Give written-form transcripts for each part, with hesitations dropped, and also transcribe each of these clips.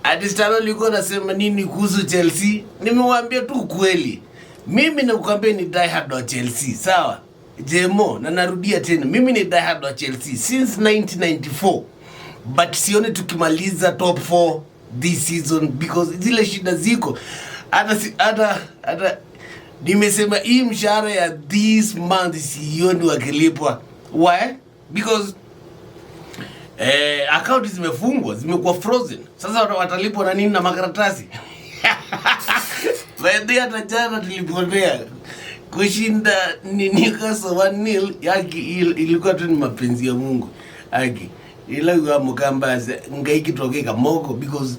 Ati Stano ulikuwa unasema nini kuhusu Chelsea? Nimewaambia tu ukweli. Mimi nakuambia ni die hard wa Chelsea, sawa? Jemo, na narudia tena, mimi ni die hard wa Chelsea since 1994. But sioni tukimaliza top 4 this season because zile shida ziko. Hata hata hata nimesema hii mshahara ya this month sioni wakilipwa. Why? Because akaunti zimefungwa, zimekuwa frozen. Sasa watalipwa na nini? Na makaratasi? Baadhi hata jana tulipotea kushinda ni Newcastle 1-0 yaki ilikuwa tu ni mapenzi ya Mungu aki ila kwa mukamba ngaikitoke kamoko because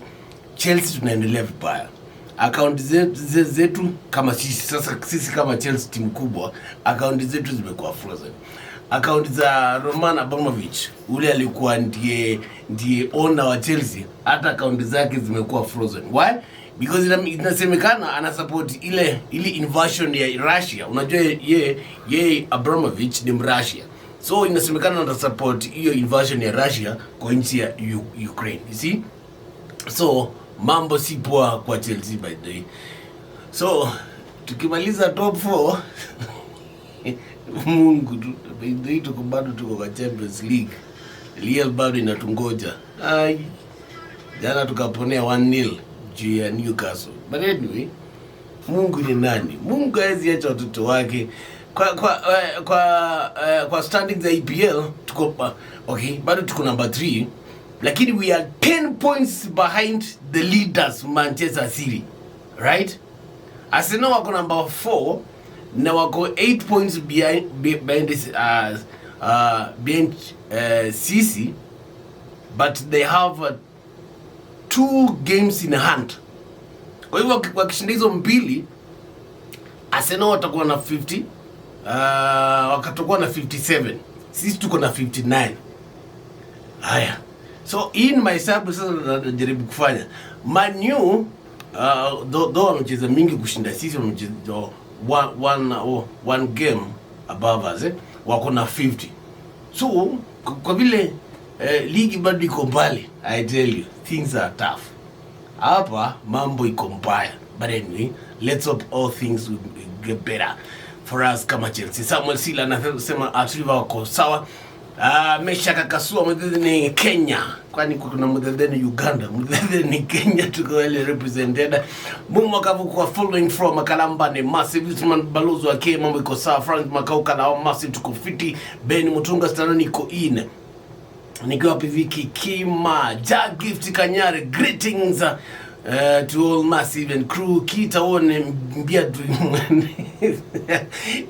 Chelsea tunaendelea vibaya. Akaunti zetu kama sisi sasa, sisi kama Chelsea timu kubwa, akaunti zetu zimekuwa frozen. Akaunti za Roman Abramovich, ule alikuwa ndiye owner wa Chelsea, hata akaunti zake zimekuwa frozen. Why? Because inasemekana ana support ile invasion ya Russia. Unajua ye Abramovich ni Mrussia, so inasemekana ana support hiyo invasion ya Russia kwa nchi ya Ukraine. You see? So mambo si poa kwa Chelsea, by the way. So tukimaliza top 4, Mungu tu. By the way, tuko bado tuko kwa Champions League. Real bado inatungoja. Ai, jana tukaponea 1-0 juu ya Newcastle. But anyway, Mungu ni nani? Mungu hawezi acha watoto wake. Kwa standings za EPL tuko okay, bado tuko number 3, lakini we are 10 points behind the leaders, Manchester City. Right? Arsenal wako number 4 na wako 8 points behind sisi, but they have two games in hand. Kwa hivyo wakishinda hizo mbili, Arsenal watakuwa na 50, wakatakuwa na 57, sisi tuko na 59. Haya, so hii ni mahesabu sasa najaribu kufanya. Man U, though wamecheza mingi kushinda sisi, wamecheza one game above us, eh? Wako na 50. So kwa vile ligi bado iko mbali, I tell you things are tough hapa, mambo iko mbaya, but anyway, let's hope all things will get better for us kama Chelsea. Samuel Sila anasema Atriva wako sawa. Mesha Kakasua, Mudhedhe ni Kenya, kwani kuna Mudhedhe ni Uganda, Mudhedhe ni Kenya, tuko well represented. Mumu Kavuku following from Makalamba ni massive. Usman Balozi wa K, mambo iko sawa. Frank Makauka na massive, tuko fiti. Ben Mutunga Stanoni iko in nikiwa PV Kima Ja Gift Kanyare, greetings to all massive and crew. Kita one mbia tuimwene,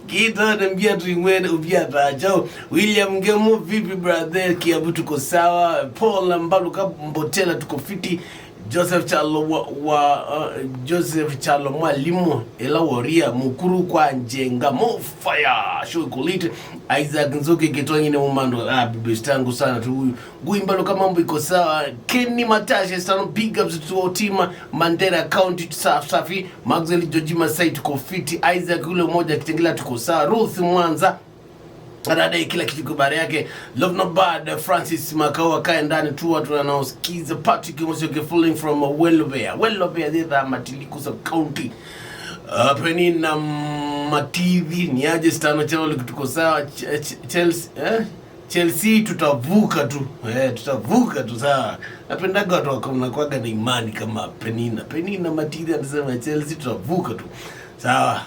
kita one mbia tuimwene ubia tacho. William Ngemu, vipi brother? Kiabu tuko sawa. Paul Mbaluka Mbotela, tuko fiti. Joseph Chalo wa Joseph Chalo mwalimu ela woria mukuru kwa njenga mo fire show kulit. Isaac Nzuki Kitwangi ni mumando, ah, bibi tangu sana tu huyu Guimbalo kama mambo iko sawa. Kenny Matashe sana, big ups to our team Mandera County, safi safi. Maxwell George Masai, tuko fiti. Isaac ule mmoja Kitengela, tuko sawa. Ruth Mwanza anadai kila kitu kwa habari yake. Love not bad. Francis Makao akae ndani tu watu wanaosikiza. Patrick Musioke following from Welobea. Welobea the Matiliku sub county. Penina Mativi, ni aje Stano channel, tuko sawa. Chelsea, eh? Chelsea tutavuka tu, tutavuka tu, sawa. Napendaga watu wako mnakuwaga na imani kama Penina. Penina Mativi anasema Chelsea tutavuka tu, sawa.